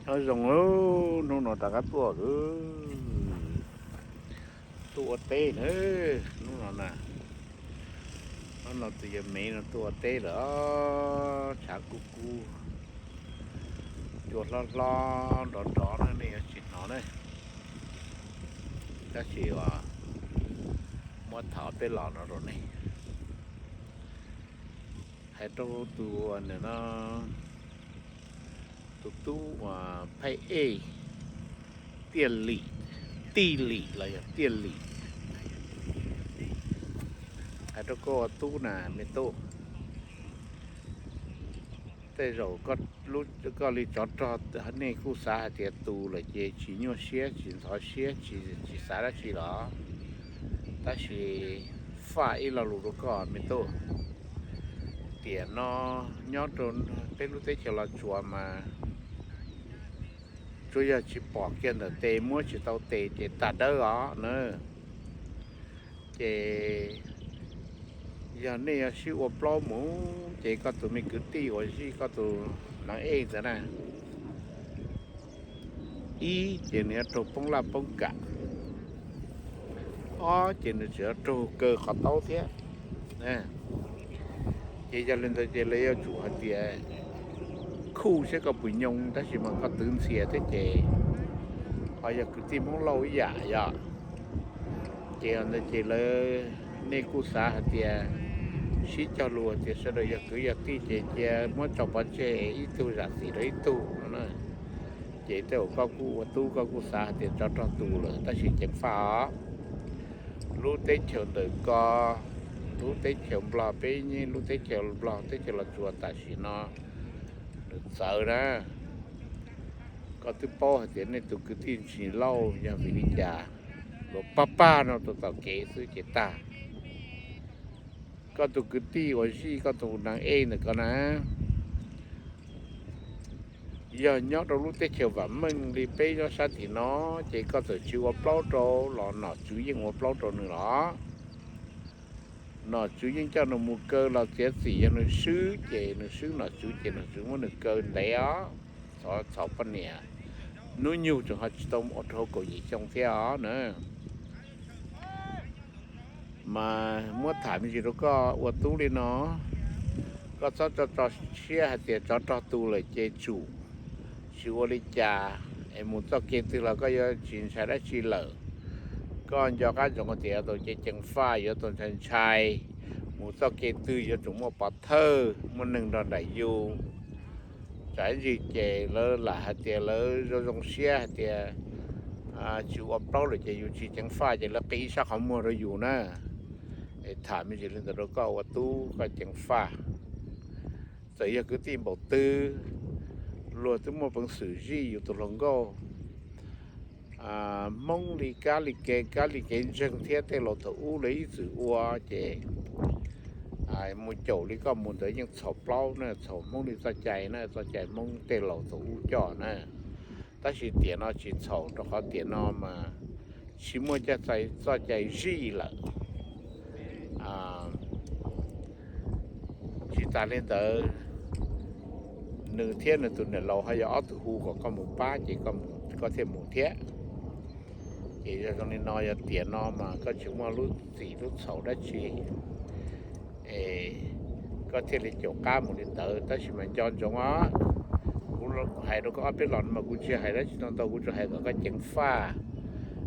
Nyob zoo, hnub no rov qab tuaj, tuaj ua teb na, hnub no na, hnub no tus yawg Mev no tuaj ua teb lawm, tshav kub kub, cua hlob hlob nrov nrov na, nej yuav tsis hnov na, tab sis muab tham peb los no rau nej. Hais rau tus no, tus tub uas Phaij Ej, Tiaj Lim, Tij Lim los yog Tiaj Lim. Hais rau koj ua tub na me tub, tej zaum koj li tsov rog, nej kuj xav hais tias tus lawm ces tsis nyuaj siab tsis ntxhov siab, tsis xav dab tsi los, tab sis faj ib lo lus rau koj me tub. Tiam no nyob rau peb lub teb chaws Los Tsuas mas tsuas yog tsis pom kiag ntawm tes, muab tsis tau tes ces tag dawb os na. Ces yog nej yuav sib ua plaub mus ces koj tus me kwv tij uas zij koj tus neev ej ntawd na, ib ces nws yuav raug poob laj poob kam, ob ces nws tseem yuav raug kaw qhov taub thiab. Ces yog li ntawd ces lawv yuav tsum hais tias khuj saib koj puas nyoo, tab sis mas koj twv ntxhias thiab ces ho yog kwv tij Hmoob Lauj ib yam yom. Ces ntawd ces lawv, nej kuj xav hais tias sib cog lus hais tias sawv daws yog kwv yog tij ces cia muab tso pov tseg, ib tug zam txim rau ib tug no na. Ces tej zaum koj kuj ua tub koj kuj xav hais tias tsov rog tus lawm, tab sis ceev faj os. Lub teb chaws ntawm ko, lub teb chaws Nplog, peb lub teb chaws Nplog, teb chaws Los Tsuas tam sim no nws txawv na. Koj twb paub hais tias nej tus kwv tij Ntsis Lauj yog vim li cas, luag pag pag no rau tom kev xwb ces tag. Koj tus kwv tij uas zij koj tus neev ej ntawm ko na, yog nyob rau lub teb chaws vam meej li peb nyob sab tim no, ces koj txawm tsis ua plaub rau los nom tswv yeej ua plaub rau nws los. Nom tswv yeej coj nws mus kaw los txiav txim, yog nws swb ces nws swb, nom tswv ces nom tswv muab nws kaw ntev os. Txhob txhaum poj niam, hnub nyoog tseem ho tsis tau ua rau kaum yim xyoo thiab os na. Mas muab tham me ntsis rau koj ua tub li no, koj txhob tso tso siab hais tias tsov rog tus lawm ces tsum, tsis ua li cas, es mus txoj kev twg los koj yuav tsis ntshai dab tsi lawm. Koj nco qab ntsoov tias yuav tau ceev ceev faj, yuav tau ntshai ntshai, mus txoj kev twg yuav tsum muaj pov thawj, muaj neeg nrog nraim yus. Tsam ib ntsis ces lawv lam hais tias lawv zoo zoo siab hais tias tsis ua plaub lawm ces yus tsis ceev faj ces lawv qi ib sab qhov muag rau yus na. Es tham me ntsis li ntawd rau koj ua tub koj ceev faj. Txawm yog kwv tij npaum twg, luag twb muaj peev xwm zij yus tus hluas nkauj. Hmoob li kab li kev, kab li kev ntseeg thiab tej laus thaum ub lawv ib txwm ua ces mus caum li koj mus ntawd yeej txhaum plaub na, txhaum Hmoob li txoj cai na, txoj cai Hmoob tej laus thaum ub coj na. Tab sis tiam no tsis txhaum rau qhov tiam no mas tsis muaj caj txoj cai zij lawm. Tsis tas li ntawd, nws thiab nws tus niam laus ho yog ob tug hu kom koj mus pab ces koj thiaj mus thiab. Ces yog zoo li no yog tiam no mas koj tsis muaj lub txim lub txhaum dab tsi, koj thiaj li caum qab mus li ntawd. Tab sis mas nco ntsoov os, kuv hais rau koj ob peb los no mas kuv tsis hais dab tsi ntau ntau, kuv tsuas hais kom koj ceev faj.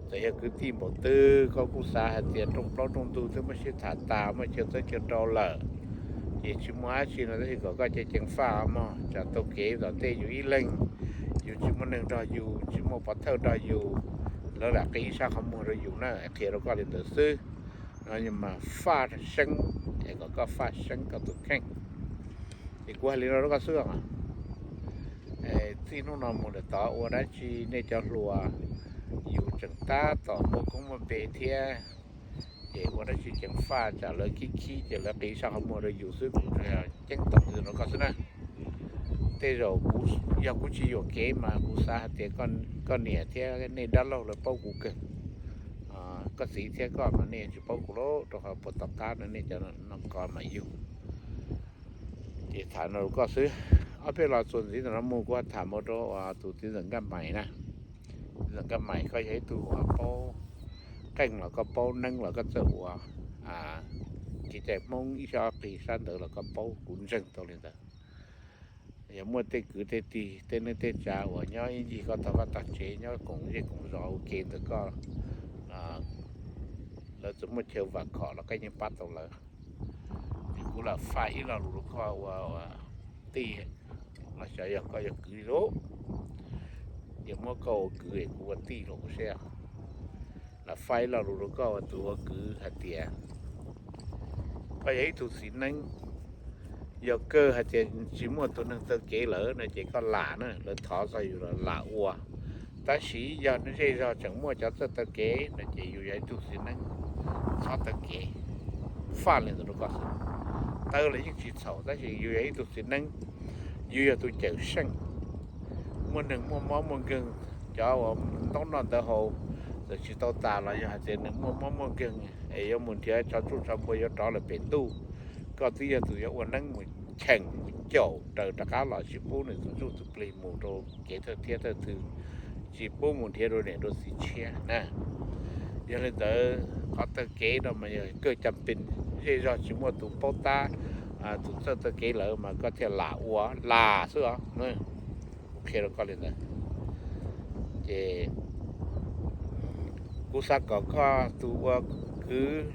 Txawm yog kwv tij npaum twg koj kuj xav hais tias rooj plaub rooj ntug twb muab sib tham tas muaj chaw txawb chaw rau lawm, ces tsis muaj dab tsi no tab sis kom koj ceev ceev faj mog, tsam taug kev tom ntej yus ib leeg, yus tsis muaj neeg nrog yus, tsis muaj pov thawj nrog yus, lawv lam qi sab qhov muag rau yus na, qhia rau koj li ntawd xwb. No mas faj seeb, es kom koj faj seeb koj tus kheej. Ces kuv hais li no rau koj xwb os. Txij hnub no mus lawm tod ua dab tsi nej cov hluas, yus tseem tab tom muaj koob muaj npe thiab, ces ua dab tsi ceev faj, tsam lawv khib khib ces lawv qi sab qhov muag rau yus xwb. Kuv tsuas ceeb toom li no rau koj xwb na. Tej zaum yog kuv tsis yuam kev mas kuv xav hais tias koj niam thiab nej dab laug lawv paub kuv kawg. Koj txiv thiab koj mas nej tsis paub kuv lauj, rau qhov puag tom qab no nej cov no ko mas yug. Ces tham no rau koj xwb. Ob peb los txuas ntxiv ntawm no mus kuv tham mus rau tus txiv ntxawm Nkaj Mais na. Txiv ntxawm Nkaj Mais, koj yog ib tug uas paub qeej los koj paub neeb los koj txawj ua kev cai Hmoob ib sab qig sab ntawd los koj paub, kuv ntseeg tau li ntawd. Yog muaj tej kwv tej tij tej neej tej tsa uas nyob ib ncig koj tog koj tog tsev nyob koom zej koom zos ua ke ntawm koj, lawv txawm muaj chaw vam khom los koj yeej pab tau lawv. Ces kuv lam faib ib lo lus rau koj ua tij, los xyov yog koj yog kwv li lauj, ces muab koj ua kwv kuv ua tij los kuv saib. Lam faib ib lo lus rau koj ua tus ua kwv hais tias koj yog ib tug txiv neeb, yog kawg hais tias tsis muaj tus neeg taw kev lawm no ces koj lam na, lawv thov txog yus los lam ua. Tab sis yog zej zog tseem muaj cov txawj taw kev no ces yus yog ib tug txiv neeb txhob taw kev. Faj li ntawd rau koj xwb. Taw los yeej tsis txhaum tab sis yus yog ib tug txiv neeb, yus yog tus cawm seej. Muaj neeg muaj mob muaj nkeeg, cov uas ntaub noj ntawv haus txawm tsis tau tas los yog hais tias nws muaj mob muaj nkeeg es yuav mus nrhiav tsho tsuj tsho npua yuav rov lawm pem ntuj, koj twb yog tus yuav ua neeb mus cheem mus caum raws rov qab los tsis pub nws tus ntsuj tus plig mus rau kev thawj thiab thawj thw, tsis pub mus nrhiav rau niam rau txiv tshiab na. Yog li ntawd qhov taw kev no mas yog kawg cam pes, zej zog tsis muaj tus paub tab, tus txawj taw kev lawm mas koj thiaj lam ua, lam xwb os. Kuv qhia rau koj li ntawd. Ces kuv xav kom koj tus ua kwv,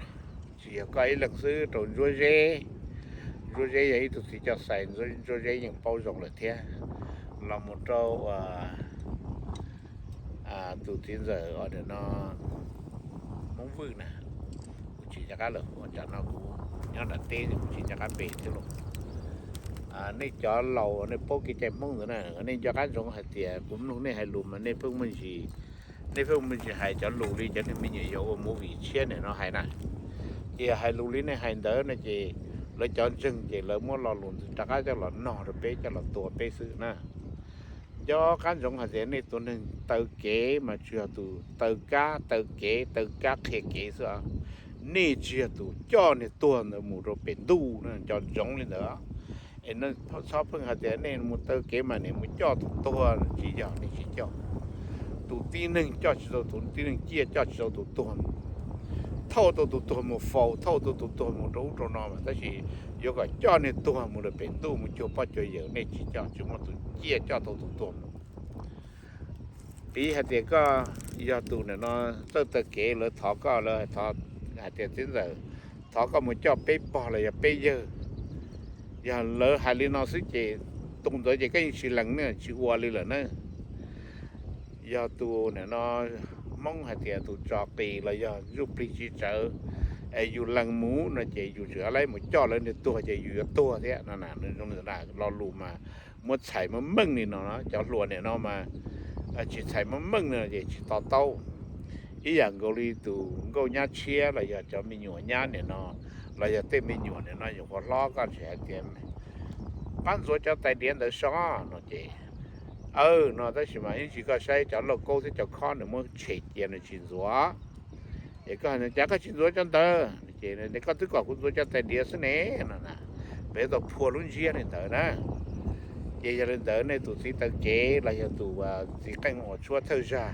tsis yog koj ib leeg xwb, rau Ntsuab Zeb. Ntsuab Zeb yog ib tug txiv coj xais, Ntsuab Zeb yeej paub zoo lawm thiab. Los mus rau tus txiv ntxawm os, no Hmoob Vwj na, kuv tsis nco qab lawm, ua tsam no kuv nyob nram teb kuv tsis nco qab npe thiab lauj. Nej cov laus nej paub kev cai Hmoob ntawd na, nej nco qab ntsoov hais tias kuv mloog nej hais lus mas nej pheej muaj ntsis, nej pheej muaj ntsis hais cov lus li cov neeg me nyuam yaus ua movie tshiab nim no hais na. Ces hais lus li nej hais ntawd no ces lawv cov ntseeg ces lawv muab lo lus ntawd rov qab coj los nog rau peb, coj los tua peb xwb na. Nco qab ntsoov hais tias nej tus neeg taw kev mas tsuas yog tus taw kab taw kev, taw kab qhia kev xwb. Nej tsis yog tus coj niag tuag ntawd mus rau pem ntuj, nco ntsoov li ntawd. Es txhob pheej hais tias nej mus taw kev mas nej mus coj tus tuag, tsis yog, nej tsis coj. Tus tib neeg coj tsis tau tus tib neeg, ciaj coj tsis tau tus tuag mus. Thauj tau tus tuag mus faus, thauj tau tus tuag mus rau ub rau no mas, tab sis yuav kom coj niag tuag mus rau pem ntuj mus cuag pog cuag yawm, nej tsis coj, tsis muaj tus ciaj coj tau tus tuag mus. Piv hais tias koj yog tus nim no txawj taw kev, lawv thov koj, lawv hais tias txiv ntxawm, thov koj mus coj peb pog los yog peb yawg. Yog lawv hais li no xwb ces tus ntawd ces koj yeej tsis lees ne, tsis ua li lawm na. Yog tus nim no Hmoob hais tias tus tso qis los yog ntsuj plig tsis tsawv, es yus lees mus no ces yus tseem yuav mus coj lawv niag tuag ces yus yuav tuag thiab no. Lo lus mas muab txhais meej meej li no, cov hluas nim no mas tsis txhais meej meej no ces tsis to taub. Ib yam nkaus li tus nkauj nyab tshiab los yog cov me nyuam nyab nim no, los yog tej me nyuam nim no nyuam qhuav hlob, koj tsis hais tias pab ntxuav cov tais diav ntawd so no ces, aw no, tab sis mas ib ntsis koj saib cov lauj kaub thiab cov khob nws muab tshem cia nws tsis ntxuav. Ces koj hais tias cas koj tsis ntxuav cov ntawd, ces koj twb kom kuv ntxuav cov tais diav xwb ne no. Peb tau phua lub ntsiab li ntawd na. Ces yog li ntawd nej tus txiv taw kev los yog tus txiv qeej uas tshuab thawj zag,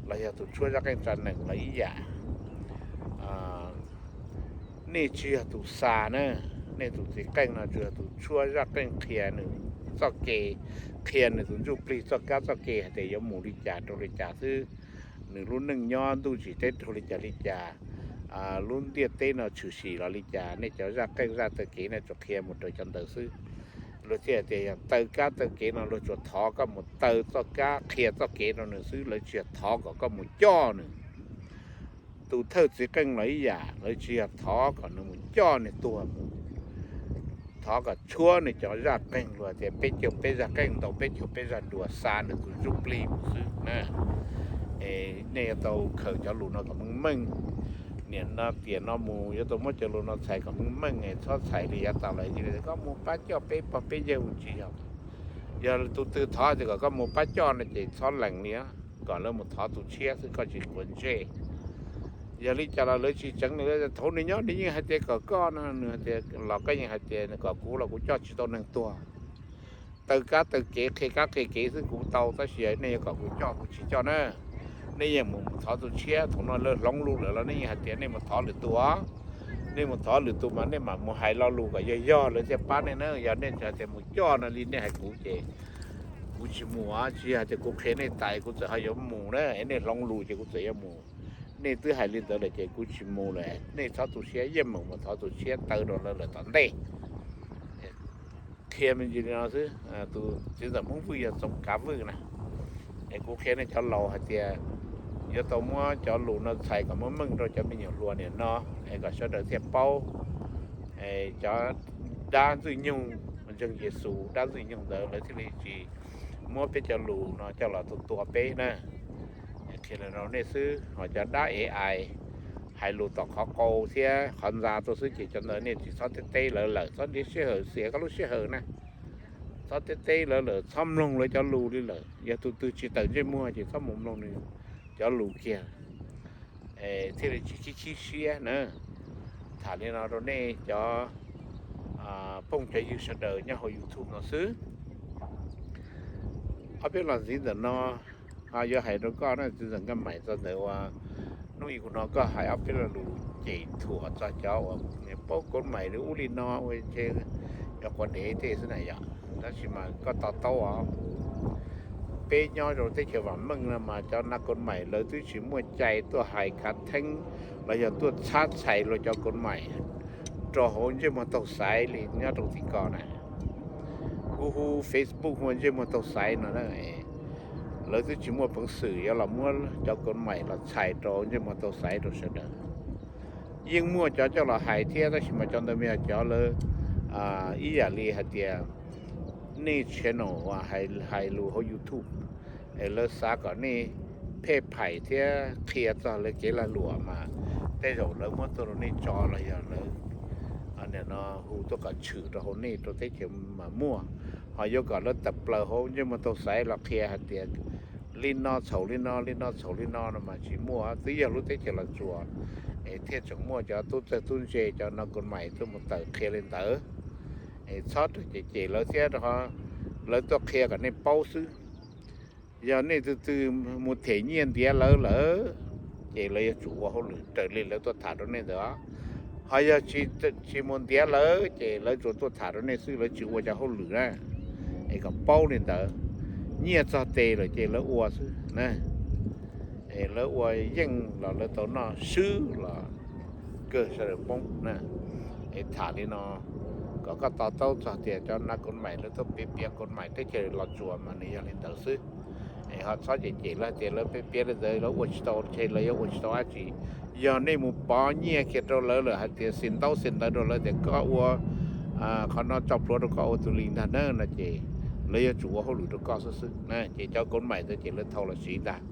los yog tus tshuab zaj qeej tsa nees los ib yam. Nej tsis yog tus xa na, nej tus txiv qeej no tsuas yog tus tshuab zaj qeej qhia nws txoj kev, qhia nws tus ntsuj plig txoj kab txoj kev hais tias yuav mus li cas rau li cas xwb, nws lub neej nyob ntuj tsim teb raug li cas li cas, lub ntiaj teb no tshwm sim los li cas, nej cov zaj qeej zaj taw kev nej tsuas qhia mus raws cov ntawd xwb. Luag thiaj tias yog taw kab taw kev no luag tsuas thov koj mus taw txoj kab qhia txoj kev rau nws xwb, lawv tsis yog thov kom koj mus coj nws. Tus thawj txiv qeej los ib yam, lawv tsis yog thov kom nws mus coj nws tuag mus, thov kom tshuab nws cov zaj qeej, luag tias peb caug peb zaj qeej ntaus peb caug peb zaj nruas xa nws tus ntsuj plig mus xwb na. Nej yuav tau khaws cov lus no kom meej meej. Nim no tiam no mus yuav tau muab cov lus no txhais kom meej meej, txhob txhais li yav tas lawm tias koj mus pab coj peb pog peb yawg mus tsis yog. Yog tus twg thov tias kom koj mus pab coj no ces txhob lees li, kom lawv mus thov tus tshiab xwb, koj tsis quav ntsej. Yog li cas los lawv tsis tseev li, thaum nws nyob nws yeej hais tias kom koj no, nws hais tias los koj yeej hais tias kom kuv los kuv coj tsis tau neeg tuag. taw kab taw kev qhia kab qhia kev xwb kuv tau, tab sis nej yuav kom kuv coj kuv tsis coj na. Nej yeej mus mus thov tus tshiab, thaum no lawv hloov lus lawm los nej yeej hais tias nej mus thov lwm tus os. Nej mus thov lwm tus mas nej mam mus hais lo lus kom yog yog lawv thiaj pab nej na. Yog nej hais tias mus coj no li nej hais kuv ces kuv tsis mus, tsis yog hais tias kuv qhia nej tas kuv txawm ho yuav mus na, nej hloov lus ces kuv txawm yuav mus. Nej twb hais li ntawd lawm ces kuv tsis mus lawm, nej txhob tu siab, yeej meem mus thov tus tshiab taw rau lawv lawm tom ntej. Qhia me ntsis li no xwb, tus txiv ntxawm Hmoob Vwj yog Txoov Kav Vwj na. Es kuv qhia nej cov laus hais tias yuav tau muab cov lus no txhais kom muaj meej rau cov me nyuam hluas niam no, es kom sawv daws thiaj paub. Cov dab Ntxwj Nyoog, ntseeg Yexus dab Ntxwj Nyoog ntawd lawv thiaj li tsis muab peb cov lus no coj los tua tua peb na. Qhia rau nej xwb, ho cov dab AI hais lus tom qhov qau thiab qhov ntxa tuaj xwb ces cov ntawd nej tsis txhob teb teb lawv lawm, txhob nrhiav sij hawm, xiam koj lub sij hawm na. Txhob teb teb lawv lawm, txhob mloog lawv cov lus li lawm. Yog tus twg tsis tawm ntsej muag ces txhob mus mloog nws cov lus kiag, thiaj li tsis khib khib siab na. Tham li no rau nej cov phooj cov ywg sawv daws nyob hauv YouTube no xwb. Ob peb los ntxiv ntawm no, ho yuav hais rau koj na, txiv ntxawm Nkaj Maim, txog ntawm uas hnub ib kuv hnov koj hais ob peb lo lus cem thuam txog cov uas paub Koj Maim li ub li no ua, yog quav dev tej xwb na yom. Tab sis mas koj to taub os, peb nyob rau teb chaws vam meej no mas cov nas Koj Maim lawv twb tsis muaj cai tuaj hais khav theeb los yog tuaj txhab txhais luag cov Koj Maim rau hauv ntsej muag taug xaiv li nyob rau tim ko na. Kuv hu Facebook hu ntsej muag taug xaiv no na, lawv twb tsis muaj peev xwm yuav los muab cov Koj Maim los txhais rau ntsej muag taug xaiv rau sawv daws. Yeej muaj cov coj los hais thiab, tab sis mas cov ntawd mas yog cov lawv ib yam li hais tias nej channel uas hais lus hauv YouTube es lawv xav kom nej phej phais thiab qhia txog lawv kev lag luam mas tej zaum lawv muab tuaj rau nej tso los yog lawv hu tuaj kom tshwm rau hauv nej rau teb chaws mas muaj. Ho yuav kom lawv tawm plaws hauv ntsej muag taug xaiv los qhia hais tias li no txhaum li no, li no txhaum li no no mas tsis muaj. Twb yog lub teb chaws Los Tsuas es thiaj tseem muaj cov tub txawj tub ntse, cov nas Koj Maim tuaj mus tawm qhia li ntawd. Es txhob raws cem cem lawv thiab, lawv tuaj qhia kom nej paub xwb. Yog nej tus twg mus them nyiaj ntiav lawv lawm ces lawv yuav tsum ua hauj lwm raws li lawv tuaj tham rau nej ntawd. Ho yog tsis mus ntiav lawv ces lawv tsuas tuaj tham rau nej xwb, lawv tsis ua cov hauj lwm na. Es kom paub li ntawd, nyiaj txog tes lawm ces lawv ua xwb na. Es lawv ua yeej los lawv tau noj, swb los kawg sawv daws poob na. Es tham li no kom koj to taub txog tias cov nas Koj Maim lawv tuaj piav piav Koj Maim teb chaws Los Tsuas mas nws yog li ntawd xwb. Es ho txhob cem cem lawv tias lawv piav piav li ntawd lawv ua tsis tau, ces lawv yuav ua tsis tau dab tsi. Yog nej mus pov nyiaj kiag rau lawv lawm hais tias xis ntaub xis ntawv rau lawv tias koj ua qhov no tso plhuav rau koj ua tus li ntag na no ces lawv yuav tsum ua hauj lwm rau koj xwb xwb. Ces cov Koj Maim ntawd ces lawv thau los siv ntag.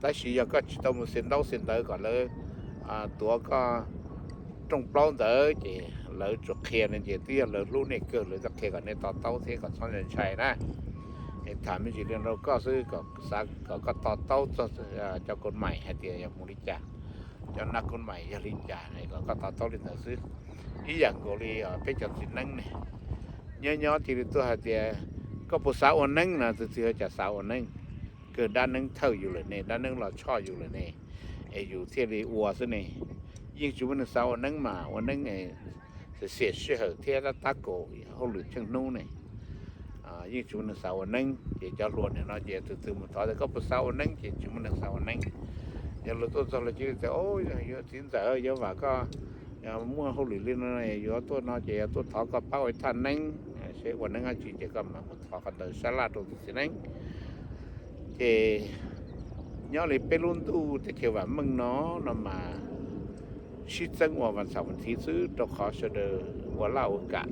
Tab sis yog koj tsis tau mus xis ntaub xis ntawv kom lawv tuav koj rooj plaub ntawd ces lawv tsuas qhia no ces twb yog lawv hlub nej kawg, lawv thiaj qhia kom nej to taub thiab kom txhob ntshai ntshai na. Es tham me ntsis li rau koj xwb, kom xav kom koj to taub txog cov Koj Maim hais tias yog mus li cas, cov nas Koj Maim yog li cas, kom koj to taub li ntawd xwb. Ib yam nkaus li peb cov txiv neeb ne, nyob nyob cia li tuaj hais tias koj puas xav ua neeb no, tus twg ua cas xav ua neeb. Kawg dab neeb thawj yus lawm ne, dab neeb los tshoj yus lawm ne, es yus thiaj li ua xwb ne. Yeej tsis muaj neeg xav ua neeb mas ua neeb xiam sij hawm thiab tab tab kaum hauj lwm tsheej hnub ne. Yeej tsis muaj neeg xav ua neeb ces cov hluas nim no ces tus twg mus thov tias koj puas xav ua neeb ces tsis muaj neeg xav ua neeb. Yog luag tuaj txog luag cia li tias, yuav txiv ntxawm yuav vam koj muaj hauj lwm li no, yuav tuaj no ces yog tuaj thov koj pab ua thaj neeb, seb ua neeb dab tsi ces koj mam mus thov qhov ntawd sab laj rau tus txiv neeb. Ces nyob li peb lub ntuj teb chaws vam meej no no mas sib txeeb ua vas xaum vas thiv xwb rau qhov sawv daws ua laj ua kam,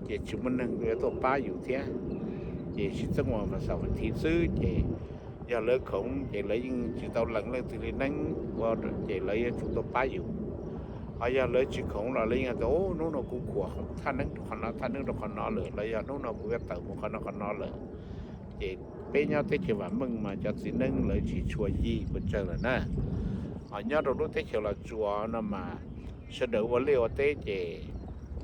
ces tsis muaj neeg yuav tuaj pab yus thiab. Ces sib txeeb ua vas xaum vas thiv xwb ces yog lawv khoom ces lawv yeej tsis tau lees leej twg li neeb ua, ces lawv yuav tsum tuaj pab yus. Ho yog lawv tsis khoom los lawv yeej hais tias hnub no kuv khuam thaj neeb rau qhov no, thaj neeb rau qhov no lawm, los yog hnub no kuv yuav tawm mus qhov no qhov no lawm. Ces peb nyob teb chaws vam meej mas cov txiv neeb lawv tsis tshua yig puas tsawg lawm na. Ho nyob rau lub teb chaws Los Tsuas no mas sawv daws ua liaj ua teb ces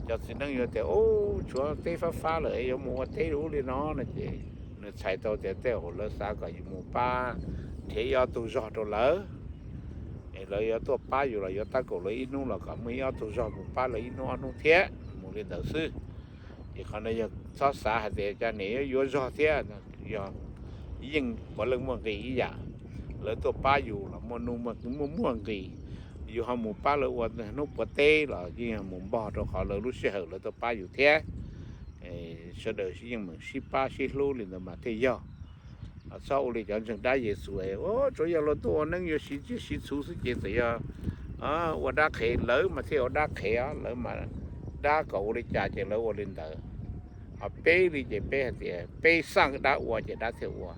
Cov txiv neeb yuav tias, Ub, tshuav teb fab fab lawm yuav mus ua teb ub li no no ces nws txhais tau tias tej zaum lawv xav kom yus mus pab nrhiav ib ob tug zog rau lawv, es lawv yuav tuaj pab yus los yuav tab kaum lawv ib hnub los kom muaj ib ob tug zog mus pab lawv ib hnub ob hnub thiab, mus li ntawd xwb. Ces qhov no yog txhob xav hais tias cas niam yuav yuav zog thiab, yog yeej puav leej muaj nqis ib yam. Lawv tuaj pab yus los muaj nuj muaj muaj nqis, yus ho mus pab lawv ua hnub puav teb los yeej yog mus npog rau qhov lawv lub sij hawm lawv tuaj pab yus thiab. Sawv daws yeej meem sib pab sib hlub li ntawd mas thiaj yog. Txhob ua li cov ntseeg dab Yexus, tsuav yog luag tuaj ua neeb yuav siv tsiaj siv txhu xwb ces txawm yog ua dab qhev, lawv mas thiaj ua dab qhev os, lawv mas dab kom ua li cas ces lawv ua li ntawd. Ho peb li ces peb hais tias peb xaj dab ua ces dab thiaj ua.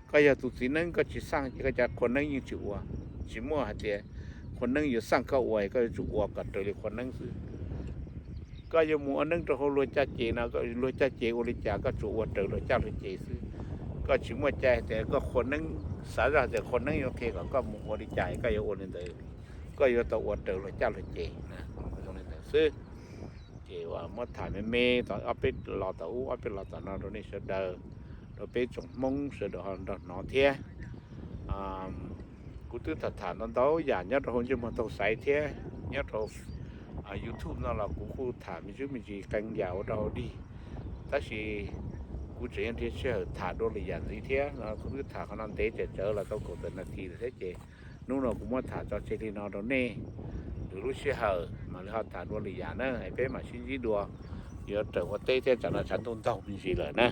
Koj yog tus txiv neeb koj tsis xaj ces koj cov qhua neeb yeej tsis ua. Tsis muaj hais tias qhua neeb yuav xaj koj ua, koj yuav tsum ua kom raws li qhua neeb xwb. Koj yuav mus ua neeb rau hauv luag caj ces no, luag caj ces ua li cas koj tsuas ua raws luag caj luag ces xwb. Koj tsis muaj cai hais tias koj qhua neeb, xav zoj tias qhua neeb yuav qhia kom koj mus ua li cas koj yuav ua li ntawd. Koj yuav tau ua raws luag caj luag ces, zoo li ntawd xwb. Ces muab tham me me tau ob peb lo tom ub ob peb lo tom no rau nej sawv daws, rau peb tsoom Hmoob sawv daws ho nrog hnov thiab. Kuv twb tham tham ntau ntau yam nyob rau hauv ntsej muag taug xaiv thiab nyob rau YouTube no los kuv kuj tham me ntsis me ntsis qee yam ua rau hauv dig, tab sis kuv tseem yuav nrhiav sij hawm tham dua lwm yam ntxiv thiab no. Kuv twb tham qhov no ntev tsawv tsawv los tau kaum tawm nas this lawm thiab ces hnub no kuv muab tham tso tseg li no rau nej. Lwm lub sij hawm mam li ho tham dua lwm yam na, peb mam sib ntsib dua. Yuav raws ua teb thiab tsam no tshav ntuj ntaug me ntsis lawm na.